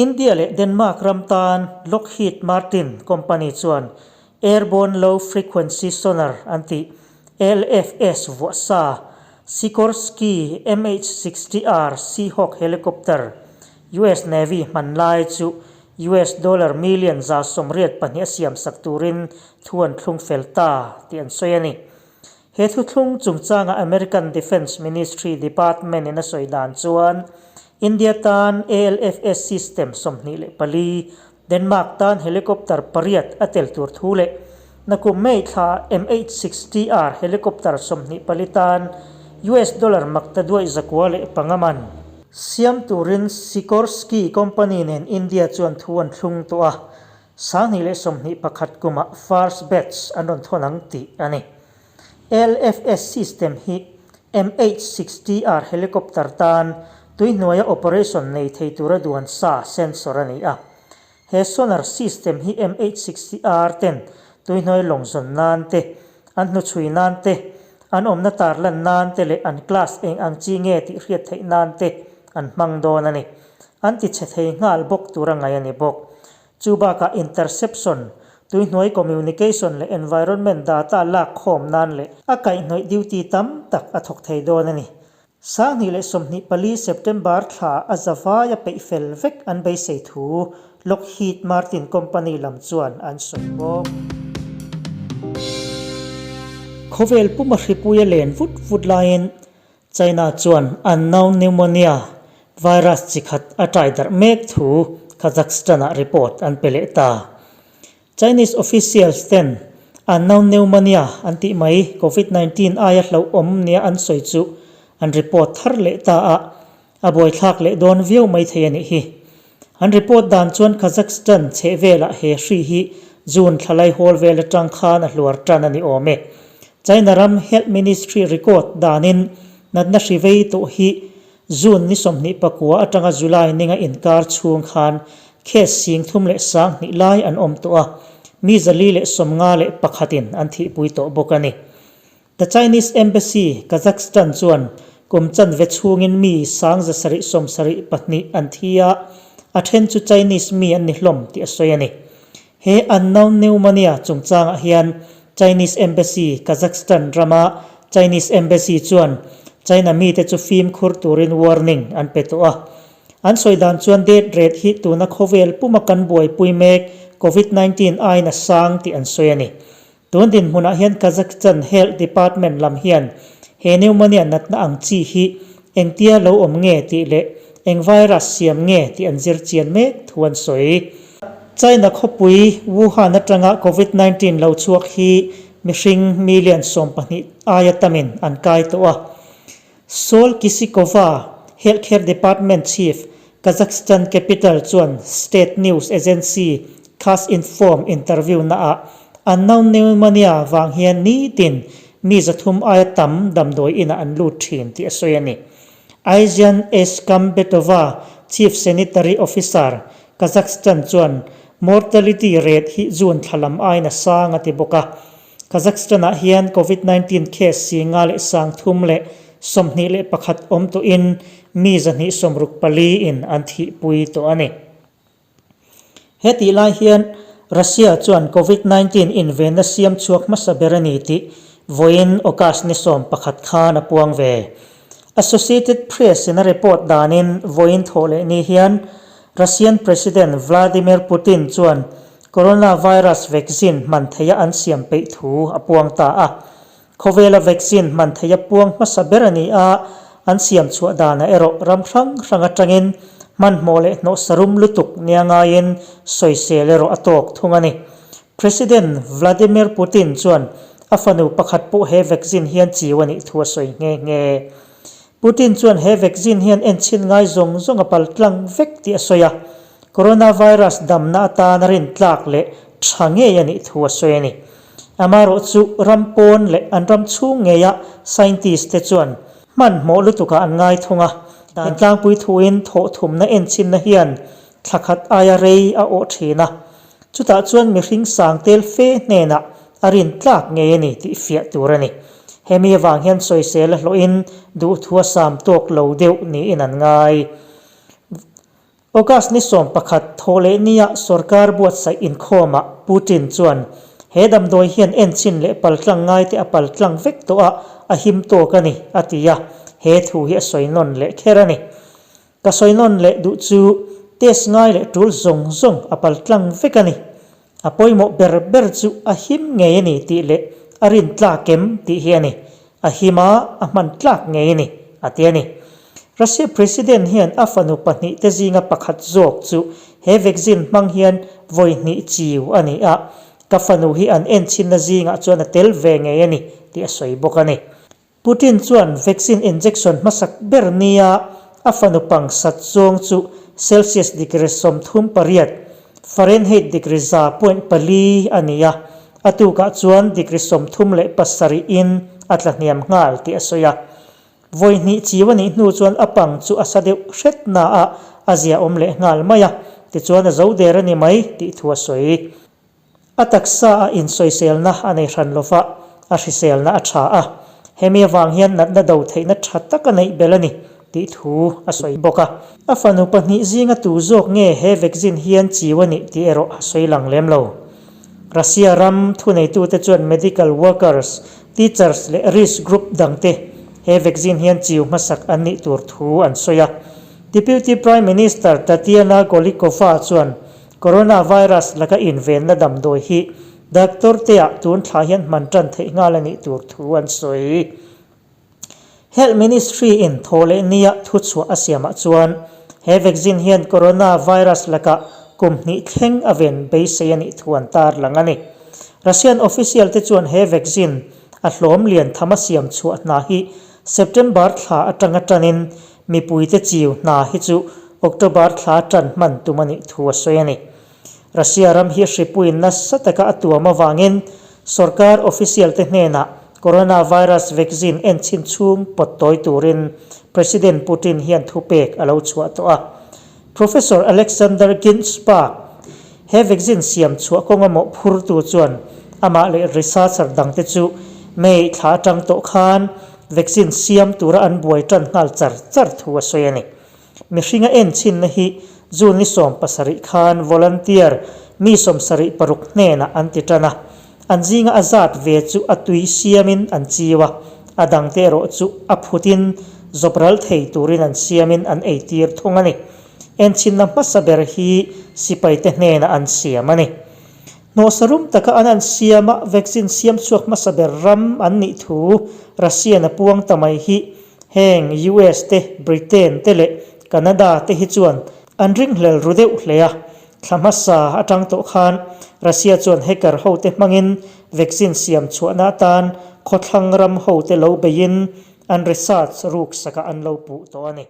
India leh Denmark ram tan Lockheed Martin company chuan Airborne Low Frequency Sonar an tih, ALFS vuah sa, Sikorsky MH-60R Seahawk helicopter, US Navy hman lai chu US dollar million 182 a siamsak turin thu an thlung fel ta tih an sawi a ni. He thuthlung chungchanga American Defence Ministry Department-in a sawi dan chuan India tan ALFS system 24, Denmark tan helicopter pariat a tel tur thu leh nakum May thla MH-60R helicopter 24 tan US dollar makta duaih 905 man siam turin Sikorsky company nen India chuan thu an thlung tawh a. 2021 kumah first batch an rawn thawn ang tih a ni. LFS system hi MH-60R helicopter tan tuihnuaia operation nei thei tura duan sa sensor a ni a. He sonar system hi MH-60R ten tuihnuai lawng zawn nan te, an hnuchhui nan te, an awmna tarlan nan te leh an class eng ang chi nge tih hriat theih nan te an hmang dawn a ni. An ti chhe thei nghal bawk tura ngaih a ni bawk. Chu bakah interception, tuihnuai communication leh environment data lak khawm nan leh a kaihhnawih duty tam tak a thawk thei dawn a ni. 2024 September thla a zavai a peih fel vek an beisei thu Lockheed Martin company lam chuan an sawi bawk. Khawvel puma hripui a len vut vut laiin China chuan unknown pneumonia virus chi khat a ṭai darh mek thu Kazakhstan-ah report an pe leh ta. Chinese officials ten unknown pneumonia an tih mai Covid 19 aia hlauhawm nia an sawi chu an report thar leh ta a, a buaithlak leh dawn viau mai thei a nih hi. An report dan chuan Kazakhstan chhehvelah he hri hi June thla laihawl vel atang khan a hluar tan a ni awm e. China ram Health Ministry record danin natna hri vei tawh hi June ni 24 atanga July ninga inkar chhung khan case 3020 lai an awm tawh a, mi 451 in an thihpui tawh bawk a ni. The Chinese Embassy, Kazakhstan chuan kum chanve chhungin mi 772 an thi a, a then chu Chinese mi an ni hlawm tih a sawi a ni. He unknown pneumonia chungchangah hian Chinese Embassy, Kazakhstan rama Chinese Embassy chuan China mite chu fimkhur turin warning an pe tawh a. An sawi dan chuan death rate hi tuna khawvel puma kan buaipui mek Covid 19 aiin a sang tih an sawi a ni. Tun dinhmunah hian Kazakhstan Health Department lam hian he pneumonia natna ang chi hi engtia lo awm nge tih leh eng virus siam nge tih an zir chian mek thu an sawi. China khawpui Wuhan atanga Covid 19 lo chhuak hi mihring million 12 aia tamin an kai tawh a. Sol Kisikova, Healthcare Department Chief, Kazakhstan capital chuan state news agency Kazinform interview naah unknown pneumonia vang hian nitin mi 300 aia tam damdawi inah an lut thin tih a sawi a ni. Aizian Eskambetova, Chief Sanitary Officer, Kazakhstan chuan mortality rate hi June thla lam aiin a sang a ti bawk a. Kazakhstan-ah hian Covid 19 case 5,321 awm tawhin mi 264 in an thihpui tawh a ni. Hetih lai hian Russia chuan Covid 19 invenna siam chhuak hmasa ber a ni tih vawiin August ni 11 khan a puang ve. Associated Press in a report danin vawiin thawh leh ni hian Russian President Vladimir Putin chuan Coronavirus vaccine hman theia an siam peih thu a puang ta a. Khawvela vaccine hman theia puang hmasa ber a ni a, an siam chhuah danah erawh ram hrang hrang atangin hmanhmawh leh hnawhsarum lutuk nia ngaiin sawisel erawh a tawk thung a ni. President Vladimir Putin chuan a fanu pakhat pawh he vaccine hian chiu a nih thu a sawi nghe nghe. Putin chuan he vaccine hian enchhin ngai zawng zawng a pal tlang vek tih a sawi a, coronavirus damna atana rintlak leh tha ngei a nih thu a sawi a ni. Amaherawh chu ram pawn leh an ram chhung ngeia scientist te chuan hmanhmawh lutukah an ngai thung a, dan tlangpui thuin thawh thumna enchhinna hian thla khat aia rei a awh thin a, chutah chuan mihring sang tel fe hnenah a rintlak ngei a ni tih fiah tur a ni. Hemi avang hian sawisel a hlawhin duhthua sam tawk lo deuh niin an ngai. August ni 11 Thawhlehnia sorkar buatsaih inkhawmah Putin chuan he damdawi hian enchhin leh paltlang ngaite a paltlang vek tawh a, a him tawk a ni, a ti a, he thu hi a sawi nawn leh kher a ni. Ka sawi nawn leh duh chu test ngai leh tul zawng zawng a paltlang vek a ni. A pawimawh ber ber chu a him ngei a ni tih leh a rin tlak em tih hi a ni. A him a, a hman tlak ngei a ni, a ti a ni. Russia President hian a fanu pahnihte zinga pakhat zawk chu he vaccine hmang hian vawi hnih chiu a ni a, ka fanu hi an enchhinna zingah chuan a tel ve ngei a ni tih a sawi bawk a ni. Putin chuan vaccine injection hmasak ber nia a fanu pangsat zawng chu Celsius degree 38, Fahrenheit degree 100.4 a ni a, a tukah chuan degree 37 in a tla hniam nghal tih a sawi a. Vawi hnih chiu a nih hnu chuan a pang chu a sa deuh hret naah a ziaawm leh nghal mai a, tichuan a zo der a ni mai tih thu a sawi. A taksa a insawiselna a nei hran lova, a hriselna a tha a. Hemi avang hian natna do theihna tha tak a neih belh a ni tih thu a sawi bawk a. A fanu pahnih zinga tu zawk nge he vaccine hian chiu a nih tih erawh a sawi lang lem lo. Russia ram thuneitute chuan medical workers, teachers leh risk group dangte he vaccine hian chiu hmasak an nih tur thu an sawi a. Deputy Prime Minister Tatiana Golikova chuan Coronavirus laka invenna damdawi hi doctor te ah tun thla hian hman tan theih nghal a nih tur thu an sawi. Health Ministry in thaw leh nia thuchhuah a siamah chuan he vaccine hian coronavirus lakah kum hnih thleng a ven beisei a nih thu an tarlang a ni. Russian official te chuan he vaccine a hlawm lian tham a siam chhuah hna hi September thla atanga tanin Mipuite chiu hna hi chu October thla tan hman tum a nih thu a sawi a ni. Russia ram hi hripuiin nasa taka a tuam avangin sorkar official te hnenah coronavirus vaccine enchhin chhung pawt tawi turin President Putin hian thupek a lo chhuah tawh a. Professor Alexander Gintsburg, he vaccine siam chhuah kawnga mawhphurtu chuan amah leh researcher dangte chu May thla atang tawh khan Vaccine siam tura an buai tan nghal char char thu a sawi a ni. Mihringa enchinna hi June ni 17 khan volunteer mi 76 hnenah an ti tan a, an zinga a zat ve chu a tui siamin an chiu a, a dangte erawh chu a phutin zawpral thei turin an siamin an eitir thung a ni. Enchinna hmasa ber hi sipaite hnenah an siam a ni. Hnawhsa rum taka an an siam a, vaccine siam chhuak hmasa ber ram an nih thu Russian a puang ta mai hi heng US te, Britain te leh Canada te hi chuan an ringhlel ru deuh hle a. Thla hmasa atang tawh khan Russia chuan hacker hote hmangin vaccine siam chhuahna atan khawthlang ram hote lo beiin an research ruk sakah an lo puh tawh a ni.